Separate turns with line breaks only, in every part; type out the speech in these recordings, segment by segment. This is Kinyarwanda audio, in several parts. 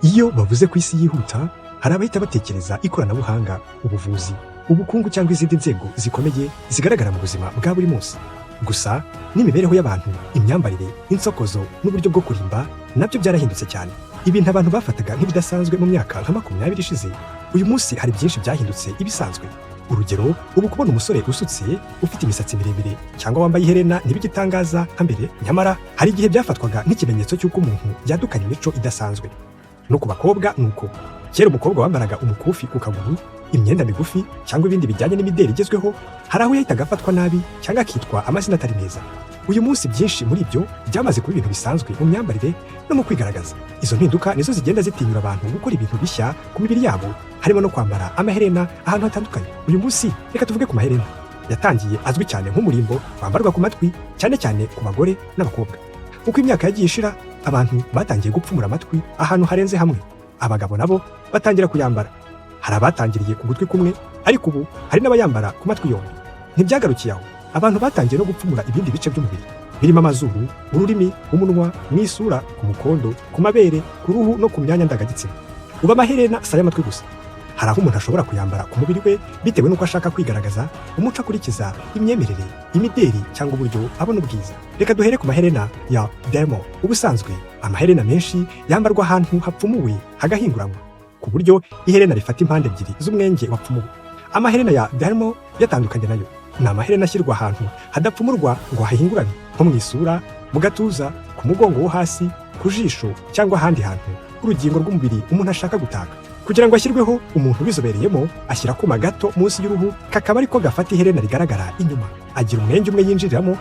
Iyo bavuze ku isi yihuta, hari abahita batekereza ikoranabuhanga, ubuvuzi, ubukungu cyangwa izindi nzego zikomeye zigaragara mu buzima bwa buri munsi. Gusa n'imibereho y'abantu, imyambarire, insokozo n'uburyo bwo kurimba nabyo byarahindutse cyane. Ibintu abantu bafataga nk'ibidasanzwe mu myaka nka 20 ishize, uyu munsi hari byinshi byahindutse ibisanzwe. Urugero, ubu kubona umusore usutse, ufite imisatsi miremire cyangwa wambaye iherena ntibigitangaza nka mbere. Nyamara hari igihe byafatwaga nk'ikimenyetso cy'uko umuntu yadukanye imico idasanzwe. No ku bakobwa ni uko. Kera umukobwa wambaraga umukufi ku kaguru, imyenda migufi cyangwa ibindi bijyanye n'imideli igezweho, hari aho yahitaga afatwa nabi cyangwa akitwa amazina atari meza. Uyu munsi byinshi muri ibyo byamaze kuba ibintu bisanzwe mu myambarire no mu kwigaragaza. Izo mpinduka nizo zigenda zitinyura abantu gukora ibintu bishya ku mibiri yabo, harimo no kwambara amaherena ahantu hatandukanye. Uyu munsi reka tuvuge ku maherena yatangiye azwi cyane nk'umurimbo wambarwa ku matwi, cyane cyane ku bagore n'abakobwa. Uko imyaka yagiye ishira, abantu batangiye gupfumura amatwi ahantu harenze hamwe, abagabo nabo batangira kuyambara. Hari abatangiriye ku gutwi kumwe, ariko ubu hari n'abayambara ku matwi yombi. Ntibyagarukiye aho, abantu batangiye no gupfumura ibindi bice by'umubiri birimo amazuru, ururimi, umunwa, mu isura, ku mukondo, ku mabere, ku ruhu no ku myanya ndangagitsina. Ubu amaherena si ay'amatwi gusa. Hari aho umuntu ashobora kuyambara ku mubiri we bitewe n'uko ashaka kwigaragaza, umuco akurikiza, imyemerere, imideri cyangwa uburyo abona ubwiza. Reka duhere ku maherena ya dermal. Ubusanzwe amaherena menshi yambarwa ahantu hapfumuwe hagahinguranywa, ku buryo iherena rifata impande ebyiri z'umwenge wapfumuwe. Amaherena ya dermal yatandukanye nayo ni amaherena ashyirwa ahantu hadapfumurwa ngo hahingurane, nko mu isura, mu gatuza, ku mugongo wo hasi, ku jisho cyangwa ahandi hantu h'urugingo rw'umubiri umuntu ashaka gutaka. Kugira ngo ashyirweho, umuntu ubizobereyemo ashyira akuma gato munsi y'uruhu, kakaba ariko gafata iherena rigaragara inyuma. Agira umwenge umwe yinjiriramo,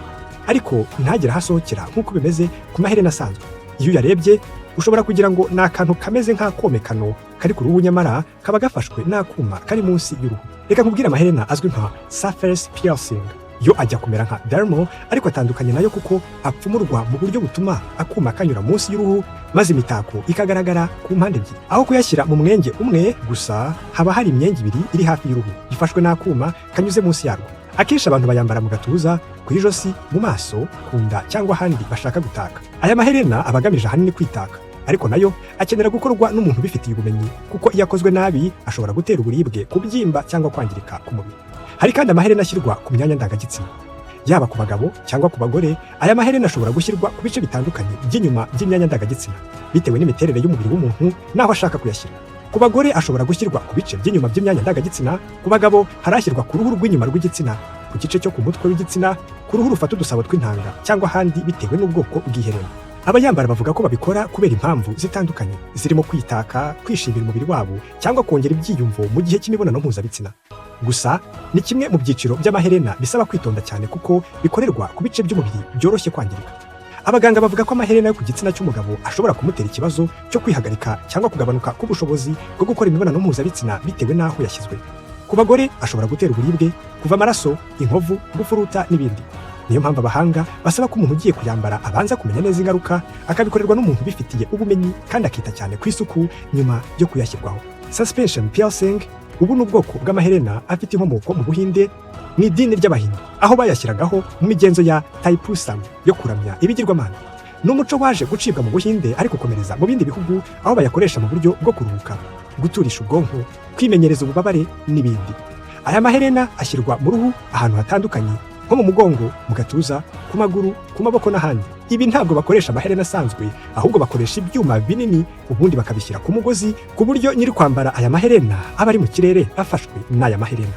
ariko ntagire aho asohokera nk'uko bimeze ku maherena asanzwe. Iyo uyarebye ushobora kugira ngo ni akantu kameze nk'akomekano kari ku ruhu, nyamara kaba gafashwe n'akuma kari munsi y'uruhu. Reka nkubwire amaherena azwi nka surface piercing. Yo ajya kumera nka dermal, ariko atandukanye nayo kuko apfumurwa mu buryo butuma akuma kanyura munsi y'uruhu, maze imitako ikagaragara ku mpande ebyiri. Aho kuyashyira mu mwenge umwe gusa, haba hari imyenge ibiri iri hafi y'uruhu ifashwe n'akuma kanyuze munsi yarwo. Akenshi abantu bayambara mu gatuza, ku ijosi, mu maso, ku nda cyangwa ahandi bashaka gutaka. Aya maherena aba agamije ahanini kwitaka, ariko nayo akenera gukorwa n'umuntu ubifitiye ubumenyi, kuko iyo akozwe nabi ashobora gutera uburibwe, kubyimba cyangwa kwangirika ku mubiri. Hari kandi amaherena ashyirwa ku myanya ndangagitsina, yaba ku bagabo cyangwa ku bagore. Aya maherena ashobora gushyirwa ku bice bitandukanye by'inyuma by'imyanya ndangagitsina, bitewe n'imiterere y'umubiri w'umuntu n'aho ashaka kuyashyira. Ku bagore ashobora gushyirwa ku bice by'inyuma by'imyanya ndangagitsina. Ku bagabo harashyirwa ku ruhu rw'inyuma rw'igitsina, ku gice cyo ku mutwe w'igitsina, ku ruhu rufata udusabo tw'intanga cyangwa ahandi, bitewe n'ubwoko bw'iherena. Abayambara bavuga ko babikora kubera impamvu zitandukanye zirimo kwitaka, kwishimira umubiri wabo cyangwa kongera ibyiyumvo mu gihe cy'imibonano mpuzabitsina. Gusa ni kimwe mu byiciro by'amaherena bisaba kwitonda cyane, kuko bikorerwa ku bice by'umubiri byoroshye kwangirika. Abaganga bavuga ko amaherena yo ku gitsina cy'umugabo ashobora kumutera ikibazo cyo kwihagarika cyangwa kugabanuka k'ubushobozi bwo gukora imibonano mpuzabitsina, bitewe n'aho yashyizwe. Ku bagore ashobora gutera uburibwe, kuva amaraso, inkovu, gufuruta n'ibindi. Niyo mpamvu abahanga basaba ko umuntu ugiye kuyambara abanza kumenya neza ingaruka, akabikorerwa n'umuntu ubifitiye ubumenyi, kandi akita cyane ku isuku nyuma yo kuyashyirwaho. Suspension piercing: ubu ni ubwoko bw'amaherena afite inkomoko mu Buhinde, mu idini ry'Abahindu, aho bayashyiragaho mu migenzo ya Thaipusam yo kuramya ibigirwamana. Ni umuco waje gucibwa mu Buhinde, ariko ukomereza mu bindi bihugu, aho bayakoresha mu buryo bwo kuruhuka, guturisha ubwonko, kwimenyereza ububabare n'ibindi. Aya maherena ashyirwa mu ruhu ahantu hatandukanye, nko mu mugongo, mu gatuza, ku maguru, ku maboko n'ahandi. Ibi ntabwo bakoresha amaherena asanzwe, ahubwo bakoresha ibyuma binini, ubundi bakabishyira ku mugozi, ku buryo nyiri kwambara aya maherena aba ari mu kirere afashwe n'aya maherena.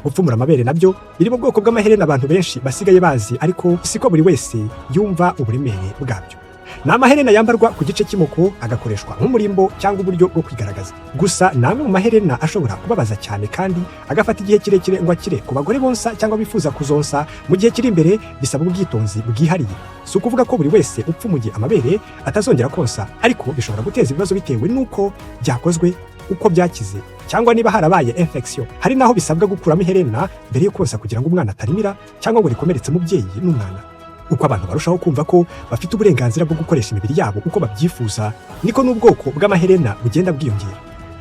Gupfumura amabere nabyo biri mu bwoko bw'amaherena abantu benshi basigaye bazi, ariko siko buri wese yumva uburemere bwabyo. Ni amaherena yambarwa ku gice cy'imoko, agakoreshwa nk'umurimbo cyangwa uburyo bwo kwigaragaza. Gusa ni amwe mu maherena ashobora kubabaza cyane kandi agafata igihe kirekire ngo akire. Ku bagore bonsa cyangwa bifuza kuzonsa mu gihe kiri imbere, bisaba ubwitonzi bwihariye. Si ukuvuga ko buri wese upfumuye amabere atazongera konsa, ariko bishobora guteza ibibazo bitewe n'uko byakozwe, uko byakize cyangwa niba harabaye infection. Hari n'aho bisabwa gukuramo iherena mbere yo konsa, kugira ngo umwana atarimira cyangwa ngo rikomeretse umubyeyi n'umwana. Uko abantu barushaho kumva ko bafite uburenganzira bwo gukoresha imibiri yabo uko babyifuza, niko n'ubwoko bw'amaherena bugenda bwiyongera.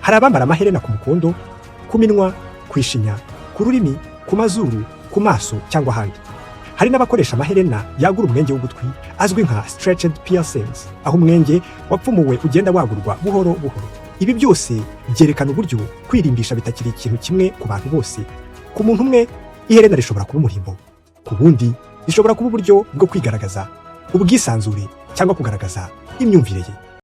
Hari abambara amaherena ku mukondo, ku minwa, ku ishinya, ku rurimi, ku mazuru, ku maso cyangwa ahandi. Hari n'abambara amaherena ku gitsina, ku mabere cyangwa ku Hari n'abakoresha amaherena yagura umwenge w'ugutwi, azwi nka stretched piercings, aho umwenge wapfumuwe ugenda wagurwa buhoro buhoro. Ibi byose byerekana uburyo kwirimbisha bitakiri ikintu kimwe ku bantu bose. Ku muntu umwe, iherena rishobora kuba umurimbo; ku wundi, rishobora kuba uburyo bwo kwigaragaza, ubwisanzure cyangwa kugaragaza imyumvire ye.